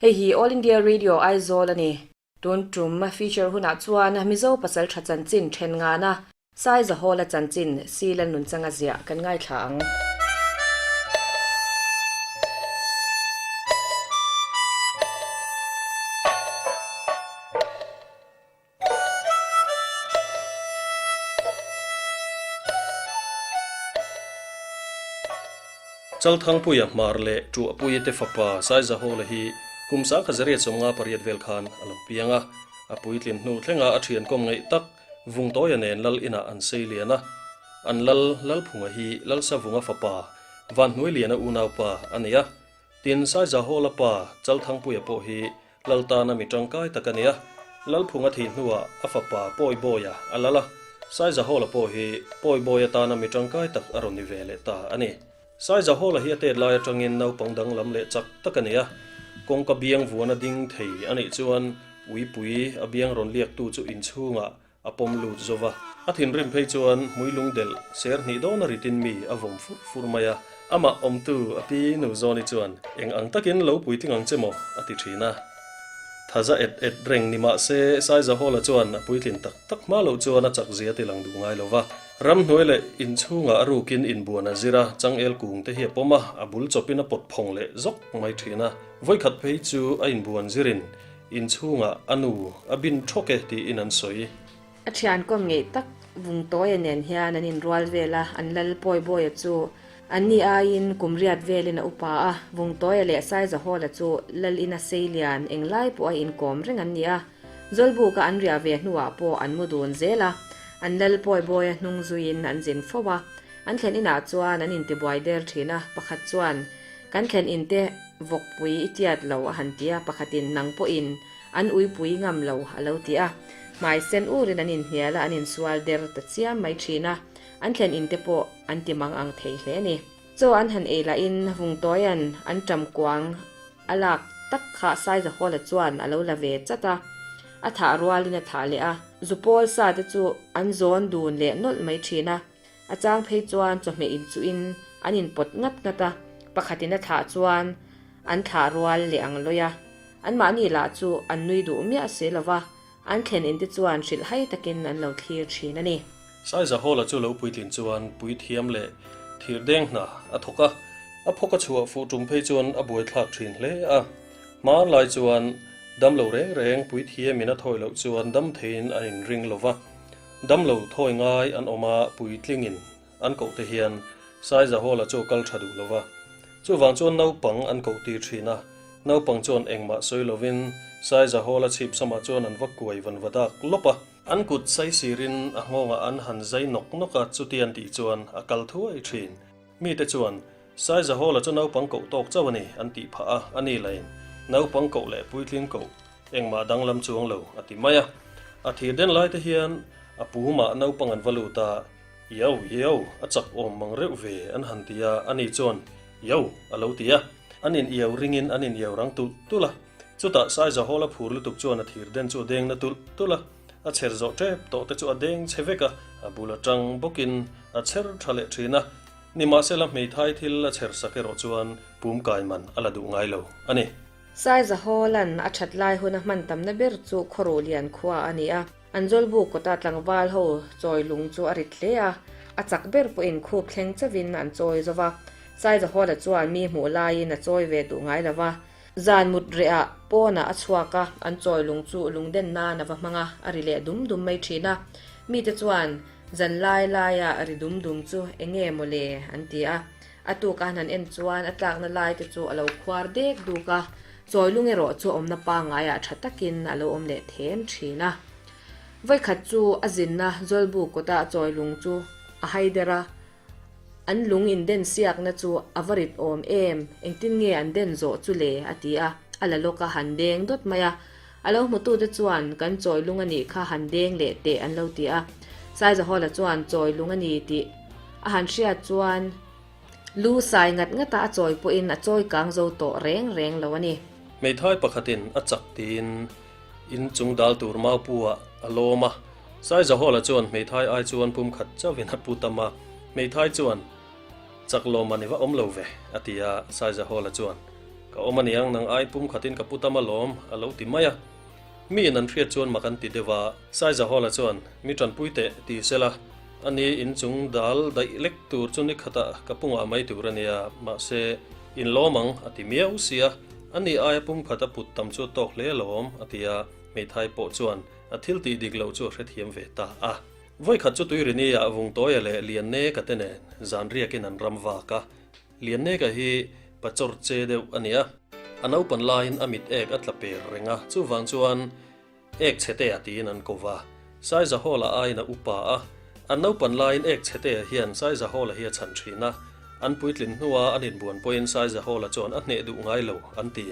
Hei hi All India Radio Aizawl a ni. Tun tum feature hunah chuan Mizo pasaltha chanchin then ngana Saizahawla chanchin Sila nunchanga ziah kan ngaithla ang. Chalthangpuia Hmar leh Tuahpuia te fapa Saizahawla hi kum sangkhat zariat 58 vel khan a lo piang a, a puitlin hnu thlenga a thian kawm ngeih tak Vungtawia nen lal inah an sei lian a, an lal Lalphunga hi Lalsavunga fapa Vanhnuailiana unaupa a ni a, tin Saizahawla pa Chalthangpuia pawh hi Lal tana mi tangkai tak a ni a, Lalphunga thih hnuah a fapa Pawibawia a lal a, Saizahawla pawh hi Pawibawia tana mi tangkai tak a rawn ni ve leh ta a ni. Saizahawla hi a tet lai atangin naupang danglam leh chak tak a ni a, kawngka biang vuana ding thei a nih chuan uipui a biang rawn liaktu chu inchhungah a pawm lut zo va. A thinrim phei chuan hmui lung delh ser hnih dawn a ritin mi a vawm fur fur mai a. Amah awmtu a pi nu Zawni chuan, Eng ang takin lo puitling ang che maw? a ti thin a. Thaza et et reng ni mah se Saizahawla chuan a puitlin tak tak hma loh chuan a chak zia ti lang duh ngai lo va. Ramhnuai leh inchhungah a rukin inbuan a zir a, changel kung te hi a pawm a, a bul chawpin a pawt phawng leh zawk mai thin a. Vawikhat phei chu a inbuan zirin In chhungah a nu a bin thawk e tiin an sawi. A thian kawm ngeih tak Vungtawia nen hian an inrual vel a, an lal Pawibawia chu an ni aiin kum riat velin a upa a, Vungtawia leh Saizahawla chu lal ina sei lian englai pawh a inkawm reng an ni a, Zawlbuka an riah ve hnuah pawh an mu dun zel a, an lal Pawibawia hnung zuiin an zin fo a, an thlen inah chuan an intibuai der thin a, pakhat chuan Kan thlen in te vawkpui i tiat lo a han ti a, pakhatin nang pawhin an uipui ngam lo a lo ti a. Hmai sen urin an inhnial a, an insual der ta chiam mai thin a, an thlen in te pawh an ti mang ang thei hle a ni. Chaw an han ei lahin Vungtawia'n an ṭam kuang a lak tak kha Saizahawla chuan a lo la ve chat a, a thah rualin a thah leh a, zupawl sa te chu an zawn dun leh nawlh mai thin a. A chang phei chuan chawhmeh inchuhin an inpawt ngat ngat a, pakhatin a thlah chuan an thlah rual leh ang lawih a. Anmahni lah chu an nui duh miah si lo va, an thlen inte chuan hrilh hai takin an lo thlir thin a ni. Saizahawla chu lo puitlin chuan puithiam leh thirdeng hna a thawk a, a phawk a chhuah fuh tum phei chuan a buaithlak thin hle a. Hmanlai chuan damlo reng reng puithiamin a thawi loh chuan dam theiin an inring lo va. Damlo thawi ngai an awm a, puitlingin an koh te hian Saizahawla chu kal tha duh lo va. Chuvang chuan naupang an koh tir thin a, naupang chuan engmah sawi lovin Saizahawla chhip samah chuan an va kuai van va dak lawp a. An kut saisirin a nghawngah an han zai nawk nawk a, chuti an tih chuan a kal thuai thin. Mite chuan Saizahawla chu naupang koh tawk chauh a ni an tih phah a, a ni lain naupang koh leh puitling koh Engmah danglam chuang lo, a ti mai a. A thir den lai te hian a pu mah naupang an va lut a, Iau, iau, a chak awm mang reuh ve, an han ti a, ani chuan, Iau, a lo ti a. An in iau ringin an in iau rang tulh tulh a. Chutah Saizahawla phur lutuk chuan a thir den chu a deng na tulh tulh a, a chher zawh tep tawh te chu a deng chhe vek a, a bul atang bawkin a chher tha leh thin a. Nimahsela hmeithai thil a chher sak erawh chuan pum kai man a la duh ngai lo a ni. Saizahawla'n a that lai huna hman tamna ber chu Khawruhlian khua a ni a. An Zawlbu kawta tlangval ho chawi lung chu a rit hle a, a chak ber pawhin khup thleng chauhin an chawi zo va. Saizahawla chuan mi hmuh laiin a chawi ve duh ngai lo va. Zan mut rehah pawnah a chhuak a, an chawi lung chu lungden nan a va hmang a, a ri leh dum dum mai thin a. Mite chuan zan lai laia ri dum dum chu eng nge maw le an ti a. A tuk a han en chuan a tlakna lai te chu a lo khuar dek duk a, chawilung erawh chu awmna pangaiah tha takin a lo awm leh them thin a. Vawikhat chu a zinna Zawlbu kawta chawilung chu a hai der a, an lung inden siakna chu a va rit awm em, engtin nge an den zawh chu le a ti a, a la lawk a han deng dawt mai a. A lo hmutute chuan kan chawilung a nih kha han deng leh teh an lo ti a. Saizahawla chuan chawilung a ni tih a han hriat chuan lu sai ngat ngata a chawi pawhin a chawi kang zo tawh reng reng lo a ni. Hmeithai pakhatin a chak tiin in chung dal tur maupu-ah a lawm a. Saizahawla chuan hmeithai ai chuan pum khat chauhin a pu tam a. Hmeithai chuan, Chak lawm a ni va awm lo ve, a ti a. Saizahawla chuan. Ka awm aniang, nang ai pum khatin ka pu tam alawm, a lo ti mai a. Miin an hriat chuan mak an ti deuh a. Saizahawla chuan, Mi tanpui teh, ti sela, ani inchung dal daih lek tur chu ni khatah ka pungah mai tur a nia, mahse, in lawm ang, a ti miau sia, ani aia pum khat a put tam chu a tawk hle alawm, a ti a, hmeithai pawh chuan a thil tih dik loh chu a hrethiam ve ta a. Vawikhat chu Tuirini-ah Vungtawia leh Lianneka te nen zan riakin an ram vak a, Lianneka hi pachawr che deuh a ni a. A naupan laiin a mit ek a tla per reng a, chuvang chuan ek chhetea tiin an ko va. Saizahawla aiin a upa a, an naupan laiin ek chhetea hian Saizahawla hi a chhan thin a, an puitlin hnua an inbuan pawhin Saizahawla chuan a hneh duh ngai lo an ti.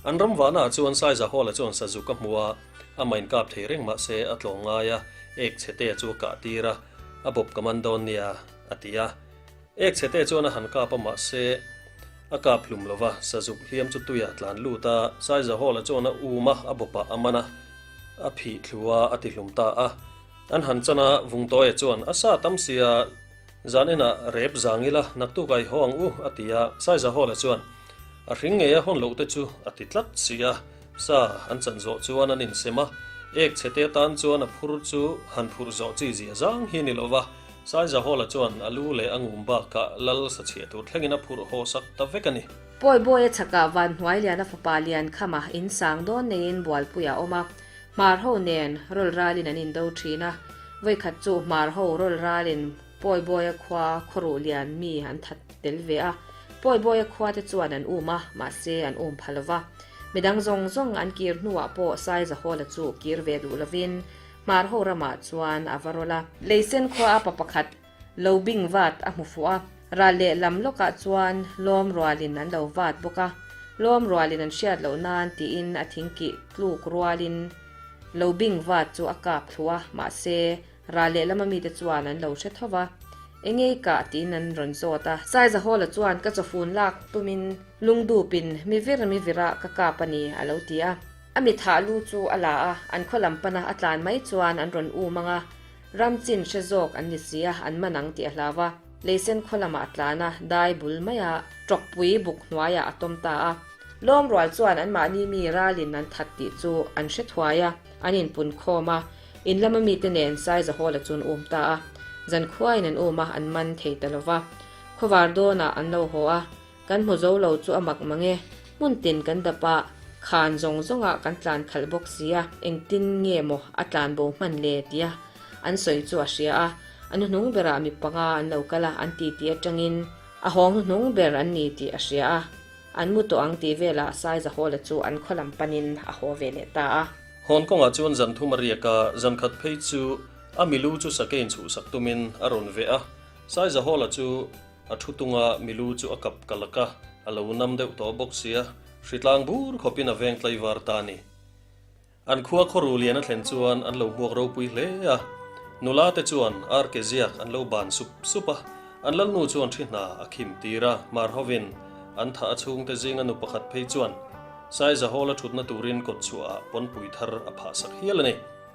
An ram vahnaah chuan Saizahawla chuan sazuk a hmu a, amah inkap thei reng mahse a tlawng ngai a, ek chhetea chu a kah tir a, a bawp ka man dawn nia a ti a. Ek chhete chuan a han kap a mahse a kap hlum lo va, sazuk hliam chu tuiah tlan lut a, Saizahawla chuan a um a, a bawpah a man a, a phih thlu a, a ti hlum ta a. An han chan a, Vungtawia chuan a sa tam sia, zan enah rep zang ila, naktuk a i haw ang u, a ti a. Saizahawla chuan a hring ngei a hawn loh te chu a ti tlat si a, sa an chan zawh chuan an insem a, ek chhete atan chuan a phur chu han phurh zawh chi zia zang hi ni lo va, Saizahawla chuan a lu leh a ngum bakah lal sa chhiah tur thlengin a phurh haw sak ta vek a ni. Pawibawia chhakah Vanhnuailiana fapa Liankhama in sang dawn neiin Bualpuia a awm a, Hmar ho nen rawl ralin an indo thin a. Vawikhat chu Hmar ho rawl ralin Pawibawia khua khawruh lian mi an that tel ve a. Pawibawia khua te chuan an um a, mahse an um pha lova. Midang zawng zawng an kir hnuah pawh Saizahawla chu kir ve duh lovin Hmar ho ramah chuan a va rawlh a. Leisen khua a pa pakhat lo bing vat a hmu fuh a, ral leh lam lawkah chuan lawm rualin an lo vat bawk a, lawm rualin an hriat loh nan tiin a thingkih tluk rualin lo bing vat chu a kap thlu a, mahse ral leh lama mite chuan an lo hre tho va, Engei kah tiin an rawn zawt a. Saizahawla chuan ka chawfun lak tumin lungdupin mi vir mi virah ka kap a ni a lo ti a. A mi thah lu chu a la a, an khaw lam pana a tlan mai chuan an rawn um ang a, ram chin hre zawk an ni si a, an man ang tih a hlau a. Leisen khaw lamah a tlan a, dai bul maia tawkpui buk hnuaiah a tawm ta a. Lawm rual chuan anmahni mi ralin an that tih chu an hre thuai a, an inpun khawm a, in lama mite nen Saizahawla chu an um ta a. Zankhuain an um a, an man thei ta lo va. Khawvar dawnah an lo haw a, Kan hmu zo lo chu a mak mang e. Hmun tin kan dap a, khan zawng zawngah kan tlan khalh bawk si a, engtin nge maw a tlan bo hman le tia an sawi chu a hria a. A hnuhnung berah mi panga an lo kal a, an titi atangin a hawng hnuhnung ber an ni tih a hria a. An mu tawh ang tih velah Saizahawla chu an khaw lam panin a haw ve leh ta a. Hawn kawngah chuan zan thum a riak a, zan khat phei chu a milu chu sakeiin chhuhsak tumin a rawn veh a. Saizahawla chu A thu tunga milu chu a kap kalak a, a lo nam deuh tawh bawk sia, hritlang bur khawpin a veng tlaivar ta a ni. An khua khawru lian a thlen chuan an lo hmuak ropui hle a, nula te chuan arke ziak an lo ban sup sup a, an lalnu chuan thi hna a khim tir a, hmar hovin an thah a chhungte zinga nu pakhat phei chuan Saizahawla thutna turin kawtchhuahah pawnpui thar a phah sak hial a ni.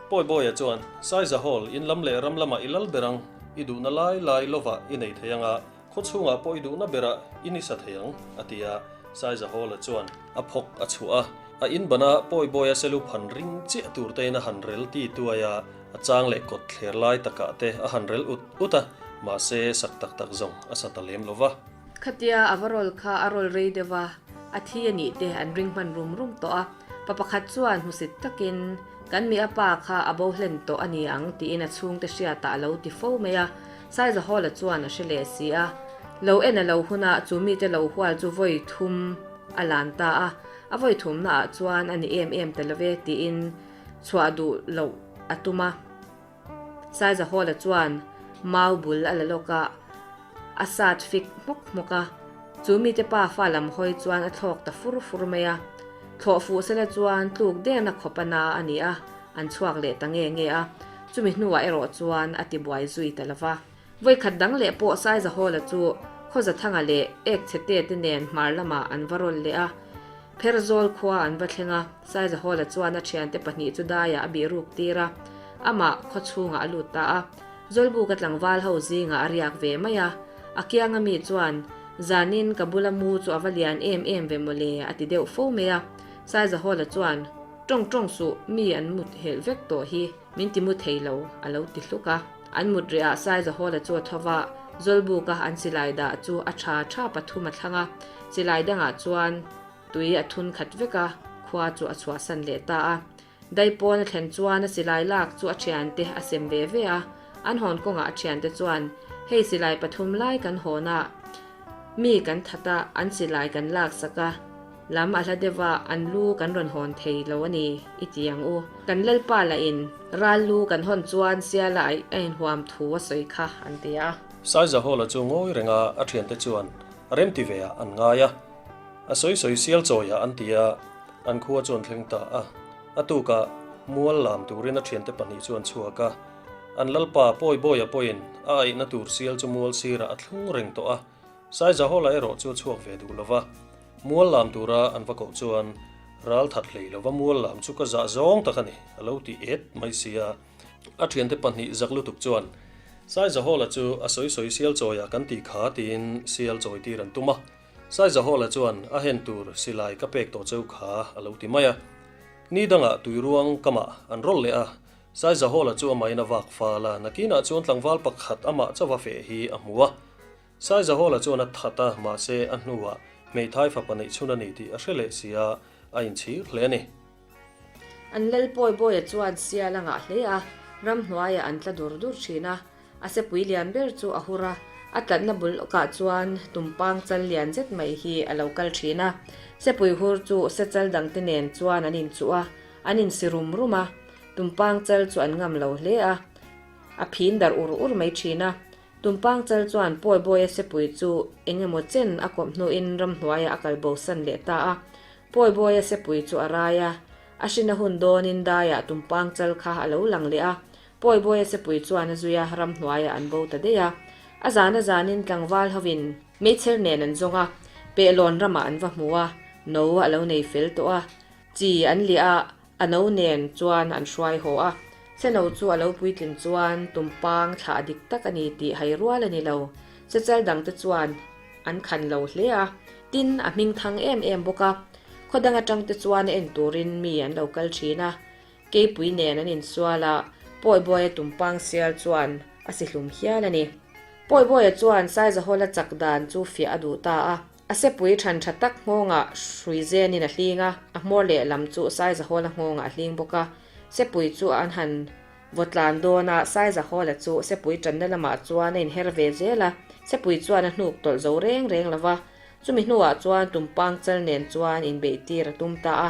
Pawibawia chuan, Saizahol, in lam leh ram lamah i lal ber ang, i duhna lai lai lovah i nei thei ang a, khaw chhungah pawh i duhna berah i ni sa thei ang, a ti a. Saizahawla chuan a phawk a chhuah a, a in bana Pawibawia selu phan ring chiah tur tein a han rel ti tuai a, a chang leh kawt thler lai takah te a han rel ut ut a, mahse sak tak tak zawng a sa ta lem lo va. Khatia a va rawl kha a rawl rei deuh a, a thi a nih te an ring hman rum rum tawh a. Pa pakhat chuan hmusit takin, Kan mi a pa kha a bo hlen tawh a ni ang tiin a chhungte hriatah a lo ti fo mai a. Saizahawla chuan a hre leh si a. Lo en a lo hun a, chu mite lo hual chu vawi thum a lan ta a. A vawi thumnaah chuan a ni em em ta lo ve tiin chhuah duh loh a tum a. Saizahawla chuan mau bul a la lawk a, a sat fik hmawk hmawk a. Chu mite pa fa lam hawi chuan a thlawk ta fur fur mai a. Thlawh fuh sela chuan tluk derna khawp a na a ni a, an chhuak leh ta nge nge a. Chumi hnuah erawh chuan a tibuai zui ta lo va. Vawikhat dang leh pawh Saizahawla chu Khawzathanga leh Ekchhete te nen hmar lamah an va rawl leh a. Pherzawl khua an va thleng a, Saizahawla chuan a thiante pahnih chu daiah a bih ruk tir a, amah khaw chhungah a lut ta a. Zawlbuka tlangval ho zingah a riak ve mai a, a kianga mi chuan. Zanin ka bula mu chu a va lian em em ve mawle a ti deuh fo mai a. Saizahawla chuan, Tawng tawng suh, mi an mut helh vek tawh hi, min ti mu thei lo, a lo ti hluk a. An mut reh ah Saizahawla chu a tho va, Zawlbuka an silai dah chu a tha tha pathum a thlang a, silai dangah chuan tui a thun khat vek a, khua chu a chhuahsan leh ta a. Daipawn a thlen chuan a silai lak chu a thiante a sem ve ve a, an hawn kawngah a thiante chuan, Hei silai pathum lai kan hawn a, mi kan that a, an silai kan lak sak a, lam a hla deuh a, an lu kan rawn hawn thei lo a ni, i ti ang u. Kan lalpa lahin ral lu kan hawn chuan siala aih a inhuam thu a sawi kha, an ti a. Saizahawla chu ngawi renga a thiante chuan a remti ve ah an ngai a. A sawi sawi sial chawi ah an ti a, an khua chu an thleng ta a. A tukah mual lam turin a thiante pahnih chu an chhuak a. An lalpa Pawibawia pawhin a aihna tur sial chu mual sirah a thlung reng tawh a. Saizahawla erawh chu a chhuak ve duh lo va. Mual lam tura an va koh chuan ral that hlei lo va mual lam chu ka zah zawng tak a ni, a lo ti et mai si a. A thiante pahnih zak lutuk chuan, Saizahawla chu a sawi sawi sial chawiah kan tih kha tiin sial chawi tir an tum a. Saizahawla chuan a hen tur silai ka pek tawh cheu kha a lo ti mai a. Ni dangah tuiruang kamah an rawlh leh a, Saizahawla chu amahin a vak fal a, nakinah chuan tlangval pakhat amah chauva feh hi a hmu a. Saizahawla chuan a that a, mahse a hnuah hmeithai fapa neih chhun a ni tih a hre leh si a, a inchhir hle a ni. An lal Pawibawia chuan sial a ngah hle a, ramhnuaiah an tla dur dur thin a. A sepui lian ber chu a hur a, a tlatna bul awkah chuan tumpang chal lian zet mai hi a lo kal thin a. Sepui hur chu sechal dangte nen chuan an inchuh a, an insi rum rum a. Tumpang chal chu an ngam lo hle a, a phin darh ur ur mai thin a. Tumpang chal chuan Pawibawia sepui chu eng emaw chen a kawp hnuin ramhnuaiah a kal bosan leh ta a. Pawibawia sepui chu a rai a, a hrina hun dawnin daiah tumpang chal kha a lo lang leh a. Pawibawia sepui chuan a zui a, ramhnuaiah an bo ta daih a. A zan a zanin tlangval hovin meichher nen an zawng a, pehlawn ramah an va hmu a, no a lo nei fel tawh a. Chi an liah a, a no nen chuan an hruai haw a. Seno chu a lo puitlin chuan tumpang thlah dik tak a ni tih hai rual a ni lo. Sechal dangte chuan an khan lo hle a, tin a hming thang em em bawk a. Khaw dang atangte chuan a en turin mi an lo kal thin a. Keipui nen an insual a, Pawibawia tumpang sial chuan a si hlum hial a ni. Pawibawia chuan Saizahawla chak dan chu fiah a duh ta a, a sepui than tha tak nghawngah hrui zenin a hling a, a hmawr lehlam chu Saizahawla nghawngah a hling bawk a. Sepui chu an han vaw tlan dawn a, Saizahawla chu sepui tanna lamah chuan a inher ve zel a, sepui chuan a hnuk tawlh zo reng reng lo va, chumi hnuah chuan tumpang chal nen chuan inbeihtir a tum ta a.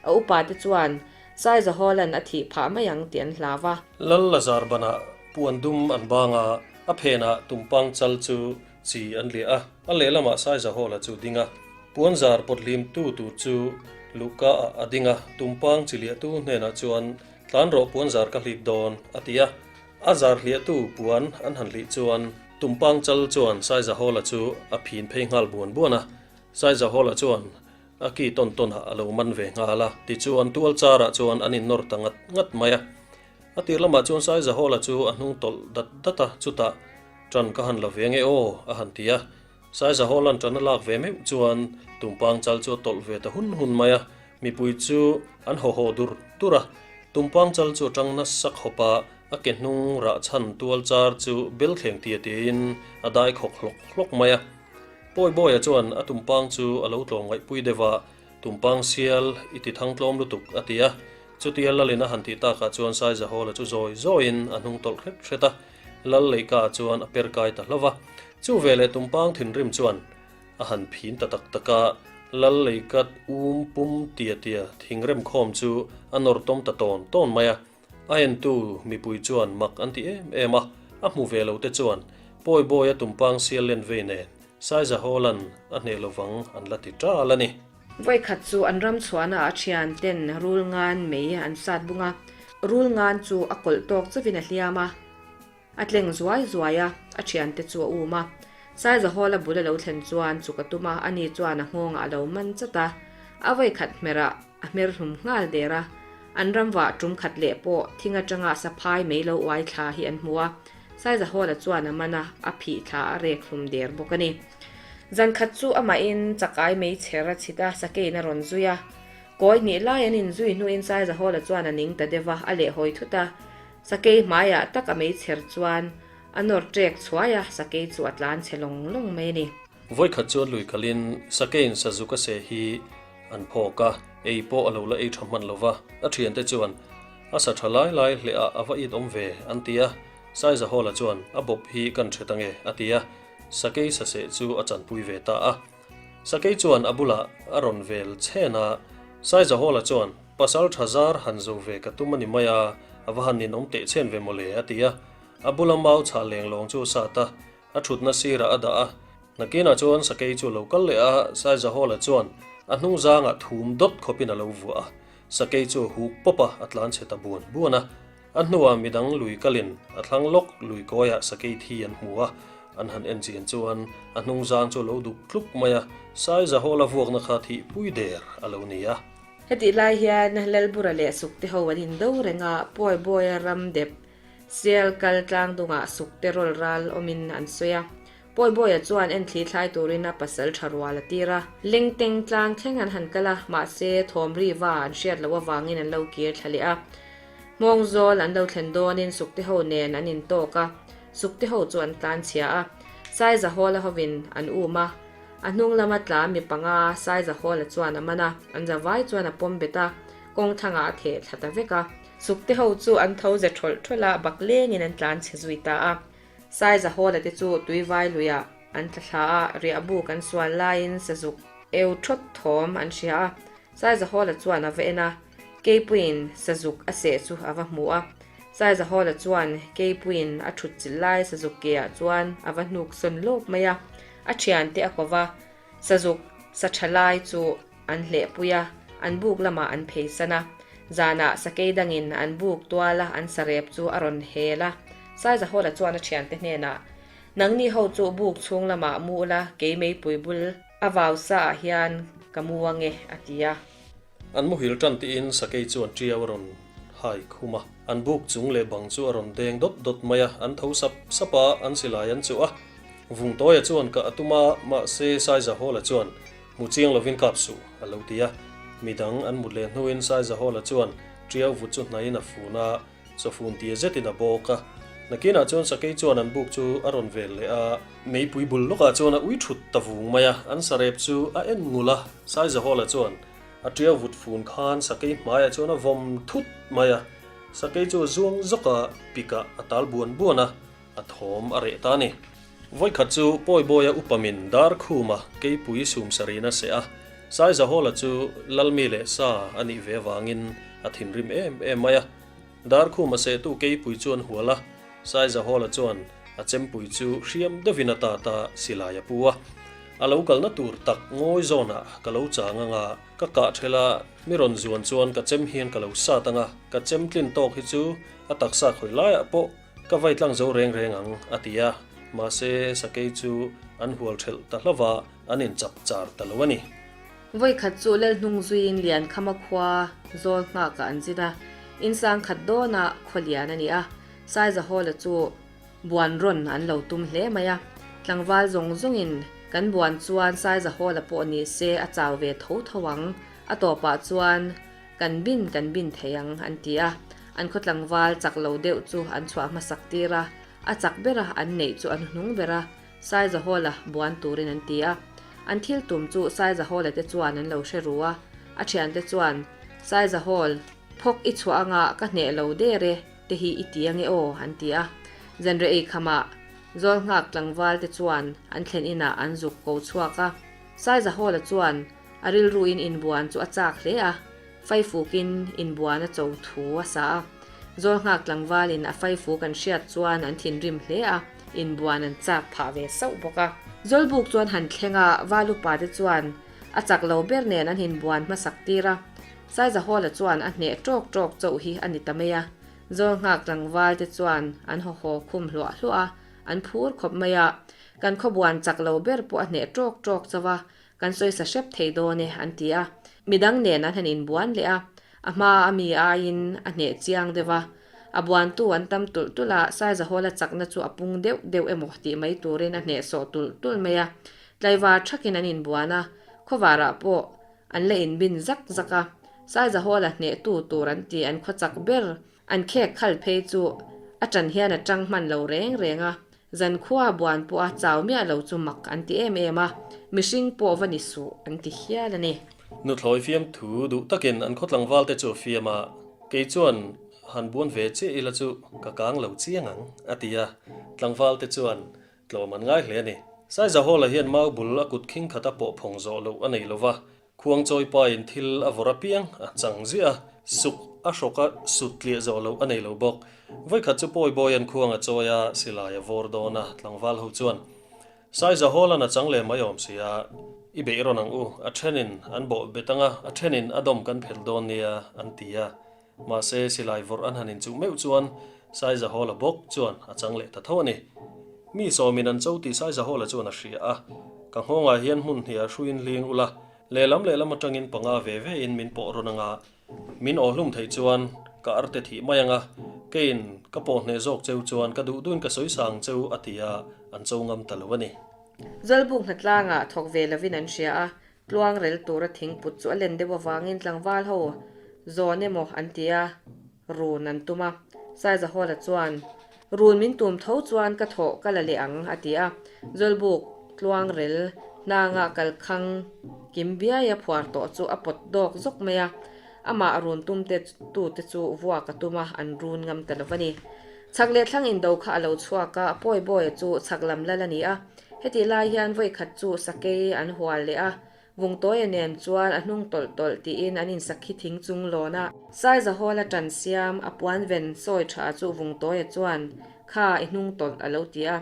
A upate chuan Saizahawla'n a thih phah mai ang tih an hlau a. Lal Lazar banah puan dum an bang a, a phenah tumpang chal chu chi an liah a, a lehlamah Saizahawla chu ding a. Puan zar pawt hlimtu tur chu luhka ah a ding a, tumpang chi liahtu hnenah chuan tlan rawh puan zar ka hlip dawn a ti a. A zar hliahtu puan an han hlih chuan tumpang chal chuan Saizahawla chu a phin phei nghal buan buan a, Saizahawla chuan A ki tawn tawn ah a lo man ve nghal a, tichuan tual char ah chuan an innawr ta ngat ngat mai a. A tir lamah chuan Saizahawla chu a hnung tawlh dat dat a, chutah, Ṭan ka han la ve nge aw, a han ti a. Saizahawla'n ṭan a lak ve meuh chuan Tumpang chal chu a tawlh ve ta hun hun mai a, mipui chu an haw haw dur dur a. Tumpang chal chu a ṭang nasa khawp a, a ke hnung rah chhan tual char chu bel thleng tia tiin a dai khawk hlawk hlawk mai a. Pawibawia chuan a tumpang chu a lo tlawm ngaihpui deuh a, Tumpang sial i ti thang tlawm lutuk a ti a. Chutia Lalin a han tih takah chuan Saizahawla chu zawi zawiin a hnung tawlh hret hret a, Lal leihkaah chuan a per kai ta hlauh va. Chu veleh tumpang thinrim chuan a han phin ta tak tak a, Lal leikat um pum tia tia thingrem khawm chu a nawr tawm ta tawn tawn mai a. A entu mipui chuan mak an ti em em a, a hmu ve lo te chuan Pawibawia tumpang sial len vei nen Saizahawla'n a hneh lovang an la ti ṭal a ni. Vawikhat chu an ram chhuahna a thian ten rul ngan mei an sat bung a, rul ngan chu a kawlh tawk chauhin a hliam a. A tleng zuai zuai a, a thiante chu a um a. Saizahawla bul a lo thlen chuan chuk a tum a, ani chuan a nghawngah a lo man chat a. A vawikhat hmerah a hmer hlum nghal der a. An ram vah tum khat leh pawh thing atanga saphai mei lo uai thla hi an hmu a. Saizahawla chuan a man a, a phih thla a rek hlum der bawk a ni. Zan khat chu amahin chakai meichher a chhit a, sakeiin a rawn zui a. Kawi hnih lai an inzui hnuin Saizahawla chuan a ning ta deuh a, a lehhawi thut a. Sakei hmaiah tak a meichher chuan a nawr ṭek chhuai a, sakei chu a tlan chhe lawng lawng mai a ni. Vawikhat chuan lui kalin sakeiin sazuk a seh hi an phawk a, ei pawh a lo la ei tha hman lo va, a thiante chuan a sa tha lai lai hleh ah a va it awm ve an ti a, Saizahawla chuan a bawp hi kan hre ta nge a ti a, sakei saseh chu a chanpui ve ta a. Sakei chuan a bulah a rawn vel chhen a, Saizahawla chuan pasal tha zar han zo ve ka tum a ni mai a, a va han ninawm teh chhen ve mawle a ti a, a bula mau chhah lenglawng chu a sat a, A thutna sirah a dah a, nakinah chuan sakei chu a lo kal leh a, Saizahawla chuan a hnung zangah thum dawt khawpin a lo vuah a, sakei chu a huk pawp a, a tlan chhe ta buan buan a. A hnuah midang lui kalin a thlang lawk lui kawiah sakei thi an hmu a, an han en chian chuan a hnung zang chu a lo duk tluk mai a, Saizahawla vuakna kha thih pui der a lo ni a. Hetih lai hian Lalbura leh Sukte ho an indo reng a, Pawibawia ram dep Sial kal tlang dungah sukte rawl ral awmin an sawi a. Pawibawia chuan enthli thlai turin a pasal tha rual a tir a. Lengteng tlang thleng an han kal a, mahse thawm ri va an hriat loh avangin an lo kir thla leh a. Hmawngzawl an lo thlen dawnin sukte ho nen an intawk a, sukte ho chu an tlan chhia a. Saizahawla hovin an um a, a hnung lama tla mi panga Saizahawla chuan a man a, an zavai chuan a pawm bet a, kawng thlangah a theh thla ta vek a. Sukte ho chu an tho ze ṭhawlh ṭhawlh a, bak lengin an tlan chhe zui ta a. Saiza Hawla te chu tuivai luiah an tla thla a, riahbuk an sual laiin sazuk eu ṭhawt thawm an hria a. Saiza Hawla chuan a va en a, Keipuiin sazuk a seh chu a va hmu a. Saiza Hawla chuan Keipuiin a ṭhut chilh lai sazuk keah chuan a va hnuk sawn lawp mai a, a ṭhiante a ko va, Sazuk sa tha lai chu an hlehpui a, an buk lamah an pheisan a. Zanah sakei dangin an buk tual a, an sarep chu a rawn hel a. Saizahawla chuan a thiante hnenah, Nangni ho chu buk chhung lamah mu ula, kei meipui bul a vau sa ah hian ka mu ange, a ti a. An muhil tan tiin sakei chuan ṭiau a rawn hai khum a, an buk chung leh bang chu a rawn deng dawt dawt mai a, an tho sap sap a, an silai an chuh a. Vungtawia chuan kah a tum a, mahse Saizahawla chuan hmu chiang lovin kap suh a lo ti a. Midang an mut leh hnuin Saizahawla chuan ṭiau vut chu hnaiin a fun a, Chawfun tia zetin a bawk a. Nakinah chuan sakei chuan an buk chu a rawn vel leh a. Meipui bul lawkah chuan a ui thut ta vung mai a, an sarep chu a en ngul a. Saizahawla chuan a ṭiau vut fun khan sakei hmaiah chuan a vawm thut mai a. Sakei chu a zuang zawk a, pikah a tal buan buan a, a thawm a reh ta a ni. Vawikhat chu Pawibawia upamin dar khuma keipui sumsarina seh a, Saizahawla chu Lalmi leh sa a nih ve avangin a thinrim em em mai a. Darkhuma sehtu keipui chu an hual a, Saizahawla chuan a chempui chu hriam deuhin a tat a, silai a pu a. A lo kalna tur tak ngawi zawnah ka lo chang anga, ka kah ṭhel a, mi rawn zuan chuan ka chem hian ka lo sat anga, ka chem tlin tawk hi chu a taksa khawi laiah pawh ka vai tlang zo reng reng ang, a ti a. Mahse, sakei chu an hual ṭhelh ta hlauh a, an inchap char ta lo a ni. Vawikhat chu Lalhnung zuiin Liankhama khua zawl nghakah an zin a, insang khat dawnah khaw lian a ni a, Saizahawla chu buan rawn an lo tum hle mai a, tlangval zawng zawngin kan buan chuan Saizahawla pawh ni se a chau ve tho tho ang, a tawpah chuan kan bin kan bin thei ang an ti a, an khaw tlangval chak lo deuh chu an chhuah hmasak tir a, a chak bera an neih chu an hnung ber a, Saizahawla buan turin an ti a. An thil tum chu Saizahawla te chuan an lo hre ru a. A thiante chuan, Saizahawl, phawk i chhuah anga ka hneh lo der e, te hi i ti ange aw, an ti a. Zanre ei khamah Zawlnghak tlangval te chuan an thlen inah an zuk ko chhuak a. Saizahawla chuan a rilruin inbuan chu a chak hle a. Faifukin inbuan a cho thu a sa a. Zawlnghak tlangvalin a faifuk an hriat chuan an thinrim hle a, inbuan an chak phah ve sauh bawk a. Zawlbuk chuan han thleng a, Valupa te chuan a chak lo ber nen an inbuan hmasak tir a. Saizahawla chuan a hneh ṭawk ṭawk chauh hi a ni ta mai a. Zawlnghak tlangval te chuan an haw haw khum hluah hluah a, an phur khawp mai a. Kan khawbuan chak lo ber pawh a hneh ṭawk ṭawk chauh a, Kan sawisa hrep thei dawn e, an ti a. Midang nen an han inbuan leh a, a hma a mi aiin a hneh chiang deuh a. A buantu an tam tulh tulh a, Saizahawla chakna chu a pung deuh deuh emaw tih mai turin a hnehsawh tulh tulh mai a. Tlaivar thakin an inbuan a, khawvarah pawh an la inbin zak zak a. Saizahawla hnehtu tur an ti an khawchak ber An khek khal phei chu a ṭan hian a ṭang hman lo reng reng a, zankhua buan pawh a chau miah lo chu mak an ti em em a, mihring pawh va ni suh an ti hial a ni. Nuthlawi fiam thu duh takin an khaw tlangval te chu a fiam a, kei chuan han buan ve chiah ila chu ka kang lo chiang ang, a ti a, tlangval te chuan tlawm an ngai hle a ni. Saizahawla hian mau bul a kut khing khata pawh phawng zawh loh a nei lo va, Khuangchawi pain thil a vawrh apiang a chang ziah a, suk a hrawk a, sut tliah zawh loh a nei lo bawk. Vawikhat chu Pawibawia'n khuang a chawi a, silai a vawr dawn a, tlangval ho chuan, Saizahawla'n a chang leh mai awm si a, i beih rawn ang u, a thenin an bawh bet ang a, a thenin a dawm kan phelh dawn nia, an ti a. Mahse, silai vawrh an han inchuh meuh chuan Saizahawla bawk chuan a chang leh ta tho a ni. Mi sawmin an cho tih Saizahawla chuan a hria a, Ka nghawngah hian hmun hniah hruiin hling ula, lehlam lehlam atangin panga ve ve in min pawh rawn anga, min awhlum theih chuan ka arte thih mai anga, keiin ka pawh hneh zawk cheu chuan ka duh duhin ka sawi sang cheu a ti a, an cho ngam ta lo a ni. Zawlbuk hnatlangah thawk ve lovin an hria a, Tluang rel tura thingput chu a len deuh avangin tlangval ho zawn emaw an ti a, run an tum a. Saizahawla chuan, Run min tum tho chuan ka thawh ka la leh ang, a ti a. Zawlbuk tluang rel hnanga kalkhang kim biaia phuar tawh chu a pawt dawk zawk mai a. Amah run tum te tute chu vuak a tum a, an run ngam ta lo va ni. Chhak leh thlang indo kha a lo chhuak a, Pawibawia chu chhak lam lal a ni a. Hetih lai hian vawikhat chu sakei an hual leh a, Vungtawia nen chuan a hnung tawlh tawlh tiin an insakhi thing chung lawn a. Saizahawla ṭan siam a puan ven sawi ṭha chu Vungtawia chuan, Kha, i hnung tawlh a lo ti a.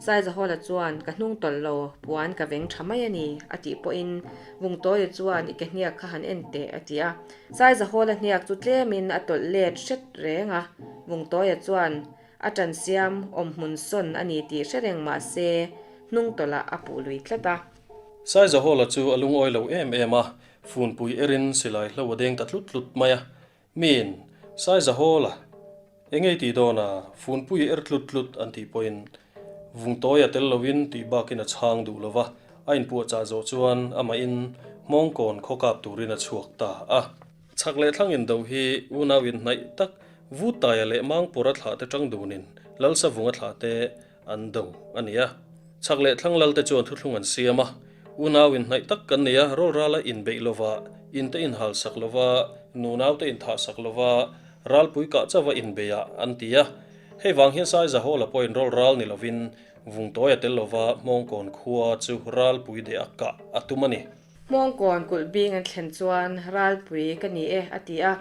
Saizahawla chuan, Ka hnung tawlh lo, puan ka veng ṭha mai a ni, a tih pawhin Vungtawia chuan, I ke hniak kha han en teh, a ti a. Saizahawla hniak chu tlemin a tawlh let hret reng a, Vungtawia chuan, A ṭan siam awm hmun sawn a ni tih hre reng mah se, hnung tawlhah a puh lui tlat a. Saizahawla chu a lungawi lo em em a, funpui erin silai hlo a deng ta tlut tlut mai a. Miin, Saizahawla, eng ei tih dawn a, funpui er tlut tlut an tih pawhin vungtawi a tel loin tih bakin a chhang duh lo va, a inpuahchah zawh chuan amahin Hmawngkawn khaw kap turin a chhuak ta a. Chhak leh thlang indo hi unau inhnaih tak Vutaia leh Mangpura thlah te tang dunin Lalsavunga thlah te an do a ni a. Chhak leh thlang lal te chuan thuthlung an siam a, unau inhnaih tak kan nei a, rawlrala inbeih lova, in te inhal sak lova, nunau te inthah sak lova, ralpui kah chauha inbeih ah an ti a. Hei vang hian Saizahawla pawhin rawlral ni lovin Vungtawia tel lova Hmawngkawn khua chu ralpui deh a kah a tum a ni. Hmawngkawn kulh bing an thlen chuan ralpui ka ni e a ti a,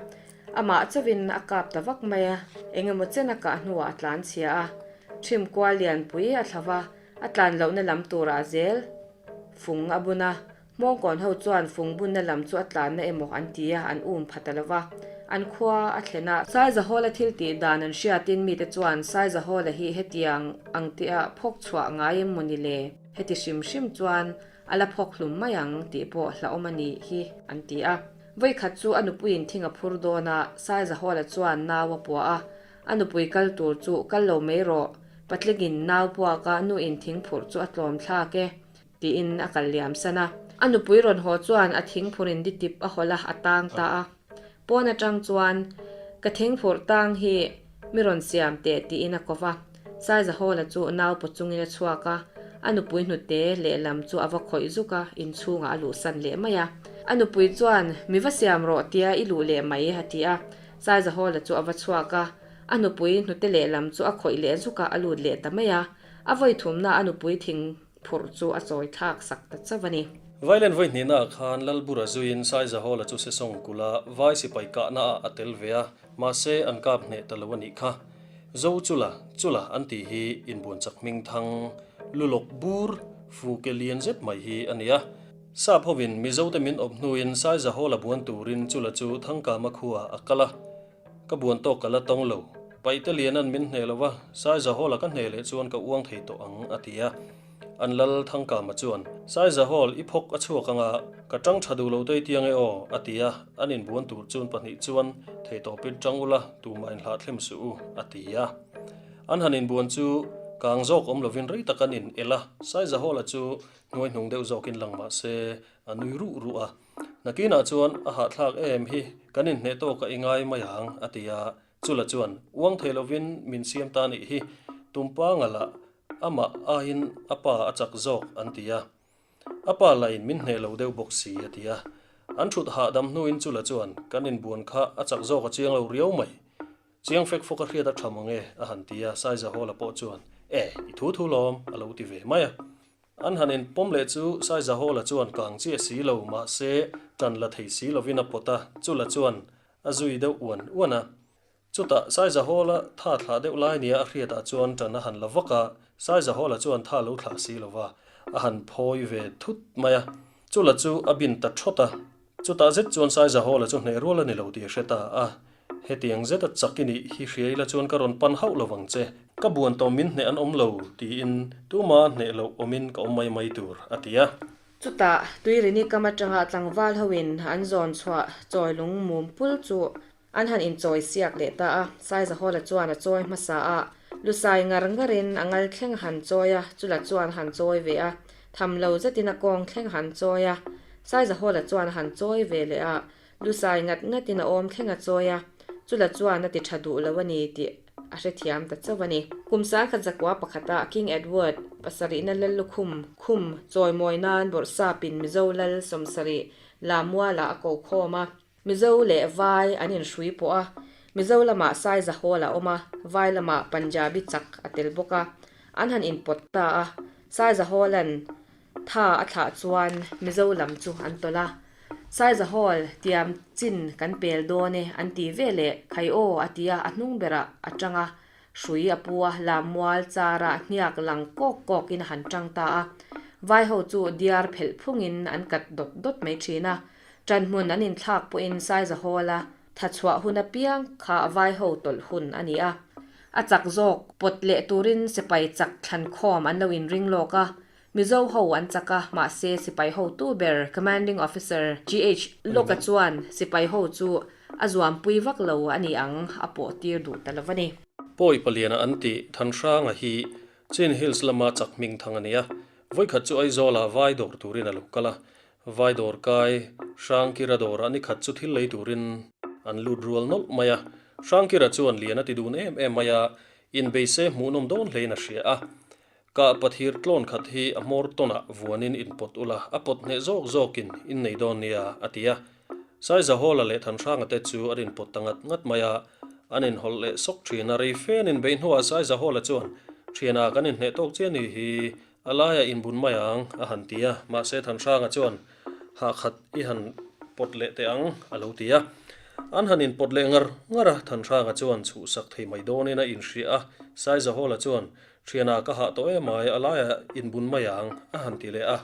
amah chauhin a kap ta vak mai a, eng emaw chen a kah hnuah a tlan chhia a, ṭhim kual lianpui a thla va, a tlan lohna lam turah zel fung a bun a, Hmawngkawn ho chuan fung bunna lam chu a tlanna emaw an ti a, an um pha ta lo va, an khua a thlen a. Saizahawla thil tih dan an hriatin mite chuan Saizahawla hi hetiang ang tia phawk chhuah ngai em maw ni le? Heti hrim hrim chuan A la phawk hlum mai ang tih pawh hlauhawm a nih hi, an ti a. Vawikhat chu a nupuiin thing a phur dawn a, Saizahawla chuan nau a puah a. A nupui kal tur chu kal lo mai rawh, patlingin nau puak a nuin thing phurh chu a tlawm thlak e, tiin a kal liam san a. A nupui rawn haw chuan a thing phurin di tip a hawlh a, a tang ta a. Pawn atang chuan, Ka thing phurh tang hi mi rawn siam teh tiin a ko va. Saizahawla chu nau paw chungin a chhuak a, a nupui hnute lehlam chu a va khawih zuk a, inchhungah a luhsan leh mai a. A nupui chuan, Mi va siam rawh tia i luh leh mai, a ti a. Saizahawla chu a va chhuak a, a nupui hnute lehlam chu a khawih leh zuk a, a lut leh ta mai a. A vawi thumna a nupui thing phurh chu a chawi thlak sak ta chauh a ni. Vailen vawi hnihnaah khan Lalbura zuiin Saizahawla chu Sesawng kulha vai sipai kahnaah a tel ve a, mahse an kap hneh ta lo a nih kha. Zo chula, chula an tih hi inbuan chak hming thang, lulawk bur, fu ke lian zet mai hi a ni a. Sap hovin Mizote min awp hnuin Saizahawla buan turin chula chu Thangkama khuaah a kal a. Ka buan tawk ka la tawng lo. Paihte Lianan min hneh lo va, Saizahawla ka hneh leh chuan ka uang thei tawh ang, a ti a. An lal Thangkama chuan, Saizahawlh, i phawk a chhuak ang a, ka tang tha duh lo tei tiang e aw, a ti a. An inbuan tur chun pahnih chuan, Thei tawpin tang ula, tumah inhlah thlem suh u, a ti a. An han inbuan chu Kang zawk awm lovin rei tak an in el a, Saizahawla chu hnuaihnung deuh zawkin lang mah se a nui ruh ruh a. Nakinah chuan a hahthlak em hi kan inhneh tawk a i ngai mai ang a ti a, Chula chuan uang thei lovin min siam ta nih hi tumpa ngalah amah aiin a pa a chak zawk an ti a. A pa lain min hneh lo deuh bawk si a ti a. An thut hahdam hnuin Chula chuan kan inbuan kha a chak zawk a chiang lo riau mai. Chiang fek fawk a hriat a tha mang e a han ti a, Saizahawla pawh chuan E, i thu thu lawm a lo ti ve mai a. An han inpawm leh chu Saizahawla chuan kang chiah si lo mahse tan la thei si lovin a pawt a, Chula chuan a zui deuh uan uan a. Chutah Saizahawla tha thlah deuh lai nia a hriatah chuan tan a han la vak a, Saizahawla chuan tha lo thlah si lova a han phawi ve thut mai a. Chula chu a bin ta thawt a, chutah zet chuan Saizahawla chu hneh rual a ni lo tih a hre ta a. Hetiang zeta chak i nih hi hria ila chuan ka rawn pan hauh lo vang che. Ka buan tawh min hneh an awm lo tiin tuma hneh loh awmin ka awm mai mai tur, a ti a. Chutah Tuirini kam atanga tlangval hoin an zawn chhuah chawi lung mum pul chu an han inchawi siak leh ta a. Saizahawla chuan a chawi hmasa a, lusai ngar ngarin a ngal thleng a han chawi a, chula chuan a han chawi ve a, tham lo zetin a kawng thleng a han chawi a, Saizahawla chuan a han chawi ve leh a, Lusai ngat ngatin a awm thleng a chawi a, chula chuan a ti tha duh lo a ni tih a hrethiam ta chauh a ni. Kum sangkhat zakua pakhata King Edward pasarihna lal lukhum khum chawimawi nan bawrhsapin Mizo lal sawmsarih Lamualah a ko khawm a. Mizo leh Vai an inhrui pawh a, Mizo lamah Saizahawl a awm a, Vai lamah Punjabi chak a tel bawk a, an han inpawt ta a. Saizahawla'n Tha a thlah chuan Mizo lam chu an tawlh a, Saizahawl tiam chin kan pel dawn e an ti ve leh khai aw a ti a, a hnung berah a tang a, hrui a pu a, lammual chara hniak lang kawk kawkin a han tang ta a. Vai ho chu diar phelh phungin an kat dawt dawt mai thin a, ṭanhmun an inthlak pawhin Saizahawla tha chhuah hun apiang kha vai ho tawlh hun a ni a. A chak zawk pawt leh turin sipai chak thlankhawm an lo inring lawk a, Mizo ho an chak a, mahse sipai hotu ber Commanding Officer GH Locke-a chuan sipai ho chu a zuampui vak lo a ni ang a pawh tir duh ta lo a ni. Pawi paliana an tih Thanhranga hi Chin Hills lama chak hming thang a ni a, vawikhat chu Aizawlah vai dawr turin a lo kal a, vai dawr kai Hrangkira dawrah nikhat chu thil lei turin an lut rual nawlh mai a, Hrangkira chuan lian a ti dun em em mai a, inbeise hmuhnawm dawn hlein a hria a. Ka pathir tlawn khat hi a hmawr tawnah vuanin in pawt ula, a pawt hneh zawk zawkin in nei dawn nia, a ti a. Saizahawla leh Thanhranga te chu an inpawt ta ngat ngat mai a, an inhawlh leh sawk thin a, rei fe an inbeih hnuah Saizahawla chuan, Thiana kan inhneh tawk chiah ni hi, a laiah inbun mai ang, a han ti a. Mahse Thanhranga chuan, Hah khat i han pawt leh teh ang, a lo ti a. An han inpawt leh ngar ngar a, Thanhranga chuan chhuhsak thei mai dawnin a inhria a, Saizahawla chuan, Thianah ka hah tawh em ai, a laiah inbun mai ang, a han ti leh a.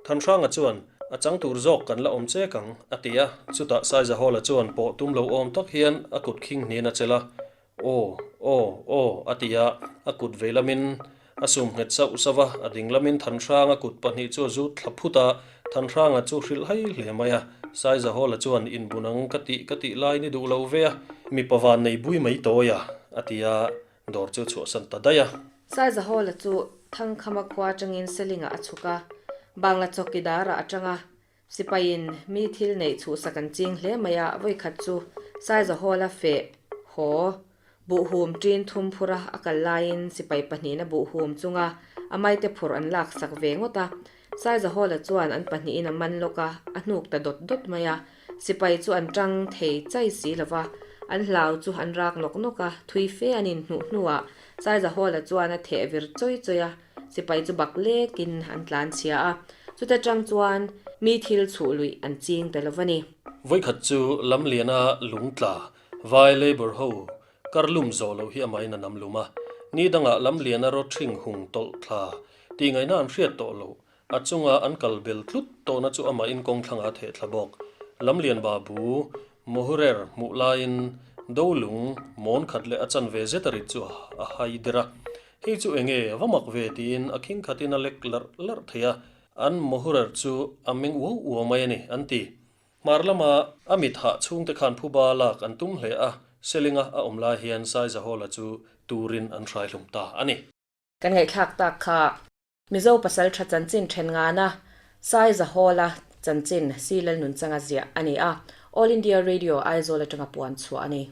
Thanhranga chuan, A chang tur zawk kan la awm chek ang, a ti a. Chutah Saizahawla chuan pawh tum lo awm tak hian a kut khing hnin a chelh a, Aw, aw, aw, a ti a, a kut vei lamin a sum nghet sauh sauh a, a ding lamin Thanhranga kut pahnih chu a zut thla phut a, Thanhranga chu hrilh hai hle mai a. Saizahawla chuan, Inbun ang ka tih ka tih lai ni duh lo ve a, mipa van nei bui mai tawi a, a ti a. Dawr chu chhuahsan ta daih a. Saizahawla chu Thangkhama khua atangin Selingah a chhuk a, Bangla chawkidarah a tang a. Sipaiin mi thil neih chhuhsak an ching hle mai a, vawikhat chu Saizahawla feh haw buhhum ṭin thum phur a a kal laiin sipai pahnihin a buhhum chunga a maite phurh an laksak ve ngawt a. Saizahawla chuan an pahnihin a man lawk a, a hnuk ta dawt dawt mai a. Sipai chu an tang thei chai si lo va, an hlau chu an rak nawk nawk a, thui fe an inhnuh hnuah Saizahawla chuan a theh vir chawi chawi a, sipai chu bak lekin an tlan chhia a, chuta tang chuan mi thil chhuh luih an ching ta lo va ni. Vawikhat chu Lamliana lungtla vai labour ho kar lum zawh loh hi amahin a nam lum a, ni dangah Lamliana rawthring hung tawlh thla tih ngaihna an hriat tawh loh A chunga an kal bel tlut tawhna chu amahin kawng thlangah a theh thla bawk. Lamlian Babu, Mohurer hmuh laiin Dolung mawn khat leh a chanve zet a rit chu a hai der a. Hei chu enge va mak ve tiin a khing khatin a lek larh larh thei a, an Mohurer chu a meng uau uau mai a ni, an ti. Hmar lama a mit hah chhungte khan phuba lak an tum hle a, Selinga a awm lai hian Saizahawla chu turin an hraihlum ta a ni. Kan ngaihthlak tak kha Mizo pasaltha chanchin then ngana Saizahawla chanchin Si Lalnunchanga ziah a ni a, All India Radio Aizawl atanga puan chhuah a ni.